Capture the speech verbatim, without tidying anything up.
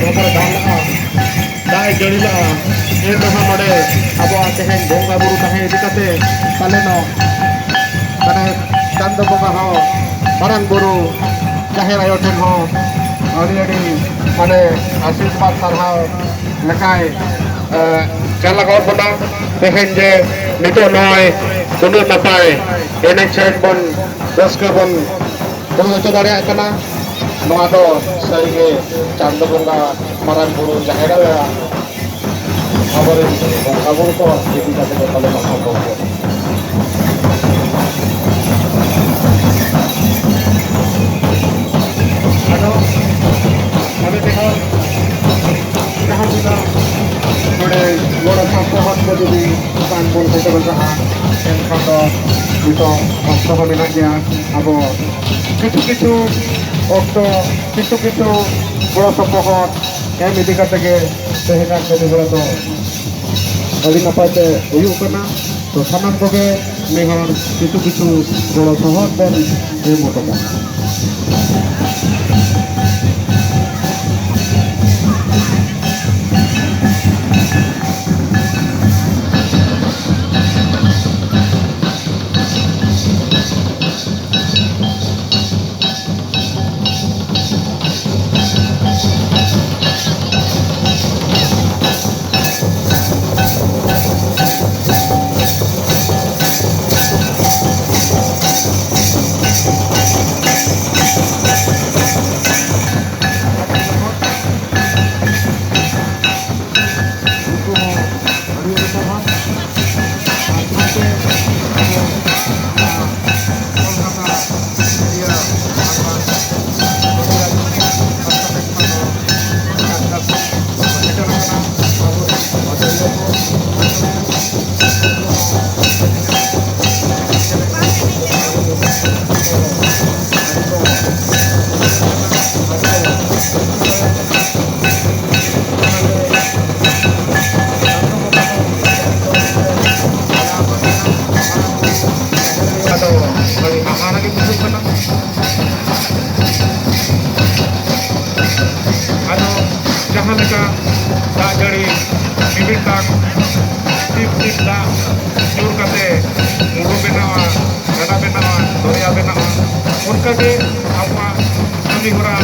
ᱦᱚᱸ ᱫᱟᱜ ᱞᱟᱜᱼᱟ, ᱫᱟᱜ ᱮ ᱡᱟᱹᱲᱤ ᱞᱟᱜᱼᱟ᱾ ᱮᱱ ᱨᱮᱦᱚᱸ ᱱᱚᱰᱮ ᱟᱵᱚᱣᱟᱜ ᱛᱮᱦᱮᱧ ᱵᱚᱸᱜᱟ ᱵᱩᱨᱩ ᱛᱟᱦᱮᱸ ᱤᱫᱤ ᱠᱟᱛᱮ ᱯᱟᱞᱮᱱᱚᱜ ᱢᱟᱱᱮ ᱪᱟᱸᱫᱚ ᱵᱚᱸᱜᱟ ᱦᱚᱸ, ᱢᱟᱨᱟᱝ ᱵᱩᱨᱩ ᱡᱟᱦᱮᱨ ᱟᱭᱳ ᱴᱷᱮᱱ ᱦᱚᱸ ᱟᱹᱰᱤ ᱟᱹᱰᱤ ᱢᱟᱱᱮ ᱟᱥᱤᱨᱵᱟᱫᱽ ᱥᱟᱨᱦᱟᱣ ᱞᱮᱠᱟᱭ, ᱮ, ᱪᱟᱞ ᱟᱠᱟᱫ ᱵᱚᱱᱟ᱾ ᱛᱮᱦᱮᱧ ᱡᱮ ᱱᱤᱛᱚᱜ ᱱᱚᱜᱼᱚᱭ ᱩᱱᱟᱹᱜ ᱱᱟᱯᱟᱭ ᱮᱱᱮᱡ ᱥᱮᱨᱮᱧ ᱵᱚᱱ ᱨᱟᱹᱥᱠᱟᱹ ᱵᱚᱱ ᱦᱩᱭ ᱦᱚᱪᱚ ᱫᱟᱲᱮᱭᱟᱜ ᱠᱟᱱᱟ᱾ ᱱᱚᱣᱟ ᱫᱚ ᱥᱟᱹᱨᱤᱜᱮ ᱪᱟᱸᱫᱚ ᱵᱚᱸᱜᱟ, ᱢᱟᱨᱟᱝ ᱵᱩᱨᱩ, ᱡᱟᱦᱮᱨ ᱟᱭᱳ, ᱟᱵᱚᱨᱮᱱ ᱵᱚᱸᱜᱟ ᱵᱩᱨᱩ ᱠᱚ ᱤᱫᱤ ᱠᱟᱛᱮ ᱜᱮ ᱯᱟᱞᱮ ᱱᱚᱣᱟ ᱥᱚᱢᱵᱷᱚᱵ ᱜᱮ᱾ ᱟᱫᱚ ᱚᱸᱰᱮ ᱛᱮᱦᱚᱸ ᱡᱟᱦᱟᱸ ᱛᱤᱱᱟᱹᱜ ᱱᱚᱰᱮ ᱜᱚᱲᱚ ᱥᱚᱯᱚᱦᱚᱫ ᱠᱚ ᱡᱩᱫᱤ ᱵᱟᱝ ᱵᱚᱱ ᱥᱮᱴᱮᱨ ᱠᱟᱜᱼᱟ, ᱮᱱᱠᱷᱟᱱ ᱫᱚ ᱱᱤᱛᱚᱜ ᱚᱠᱛᱚ ᱦᱚᱸ ᱢᱮᱱᱟᱜ ᱜᱮᱭᱟ᱾ ᱟᱵᱚ ᱠᱤᱪᱷᱩ ᱠᱤᱪᱷᱩ ᱚᱠᱛᱚ, ᱠᱤᱪᱷᱩ ᱠᱤᱪᱷᱩ ᱜᱚᱲᱚ ᱥᱚᱯᱚᱦᱚᱫ ᱮᱢ ᱤᱫᱤ ᱠᱟᱛᱮ ᱜᱮ ᱛᱮᱦᱮᱧᱟᱜ ᱠᱟᱹᱢᱤ ᱦᱚᱨᱟ ᱫᱚ ᱟᱹᱰᱤ ᱱᱟᱯᱟᱭ ᱛᱮ ᱦᱩᱭᱩᱜ ᱠᱟᱱᱟ᱾ ᱛᱚ ᱥᱟᱱᱟᱢ ᱠᱚᱜᱮ ᱱᱮᱦᱚᱨ ᱠᱤᱪᱷᱩ ᱠᱤᱪᱷᱩ ᱜᱚᱲᱚ ᱥᱚᱦᱚᱫ ᱵᱚᱱ ᱮᱢ ᱦᱚᱴᱚ ᱠᱟᱜᱼᱟ᱾ ᱟᱫᱚ ᱟᱹᱰᱤ ᱦᱟᱦᱟᱲᱟ ᱜᱮ ᱵᱩᱡᱷᱟᱹᱜ ᱠᱟᱱᱟ᱾ ᱟᱫᱚ ᱡᱳᱨ ᱠᱟᱛᱮ ᱢᱩᱰᱩ ᱵᱮᱱᱟᱣᱟ, ᱜᱟᱰᱟ ᱵᱮᱱᱟᱣᱟ, ᱫᱚᱨᱭᱟ ᱵᱮᱱᱟᱣᱟ᱾ ᱚᱱᱠᱟᱜᱮ ᱟᱵᱚᱣᱟᱜ ᱠᱟᱹᱢᱤ ᱦᱚᱨᱟ